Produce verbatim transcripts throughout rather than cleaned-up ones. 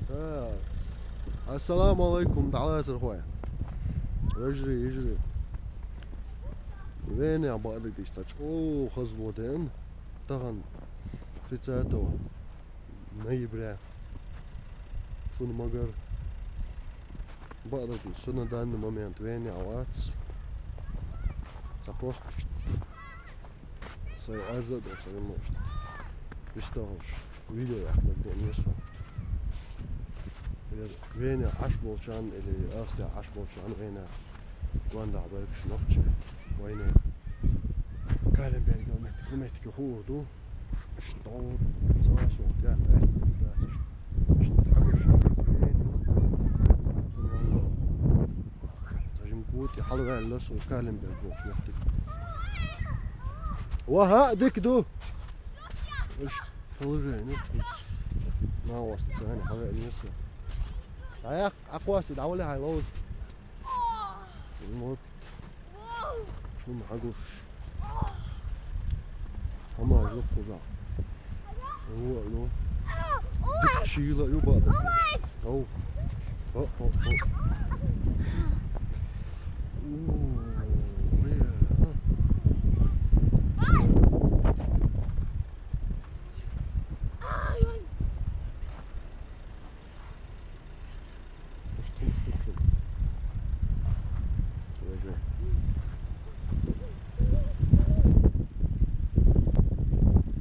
Так. Ассаламу алайкум, дӀалацар хой. Вежарий, йижарий. Венехь бакъдерг дийца чӀогӀа хазло деана. Тахана тридцатого ноября. Шуна магар бакъдерг дийца, со на данный момент Венехь вац. Ца просто Сайн аз а дохуш, ца вина луш. Вистохуш, видео яхнарг бу несо. Вене Ӏаш болчарна или Австрия Ӏаш болчарна вене гондахь байгаш нохчи. Вайне Каленберг меттиг, меттиг хуур ду. Иштта дӀо, ца васо, тӀе, тӀе, тӀе, иштта хьагуш, вене, цунна Ца жимма гуо тӀе хьалаваьлла со Каленберг бохуш меттиг. Ва хьа а дика ду! Иштта положение кхуьнца. Нагахь царна хьавеана со. Дӏаяккха, Ӏакхосса, дӏавала хьайн ловза. Вот. Шуна хьагуш. Хьама жо кхузахь. О, ну. Дика шийла ю бада. Ау. О, о, о. О, е, а.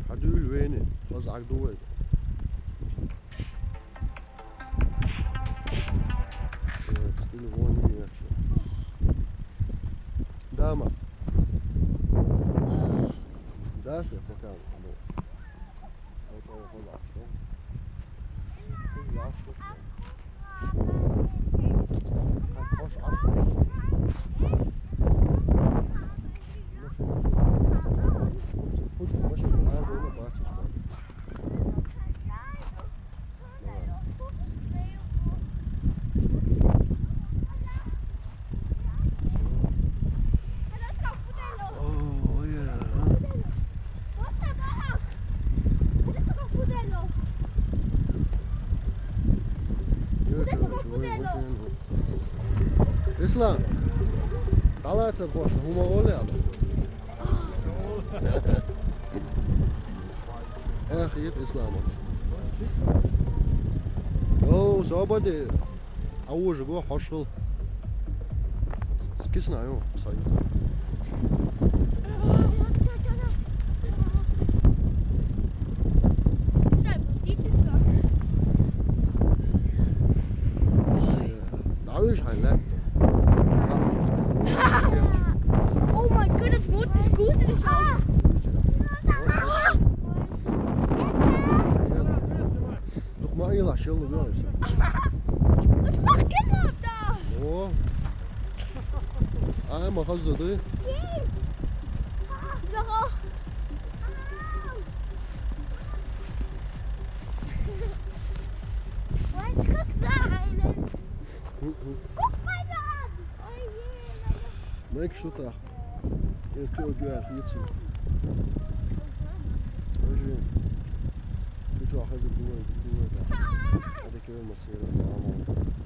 Хьадуьйла вене, хаза Ӏаг ду вай. Э, стиль вон ю яхша. Дама. Даша, пока. Ислам, дӏалацар хьоша, хӀума олу аьлла? Эх, ит Ислама. Йоу, собади. Ӏа вожа го хьош хила. Кисна ю, сай. Дӏавижа хьайн лаьтта. Oh my goodness, what is good in this house? Дукха ма йилахь, шел луг йо иза. Let's fucking love dog. О. Ай, ма хаза ду. Жаха. Вайс как за айнен. Guck mal da an. Мегаш ду тахка. Эртуо гуьйр хийцина. Божи. Ты чё, хаза дуой, дуой, да. Хьада кеве масира, салам алейкум.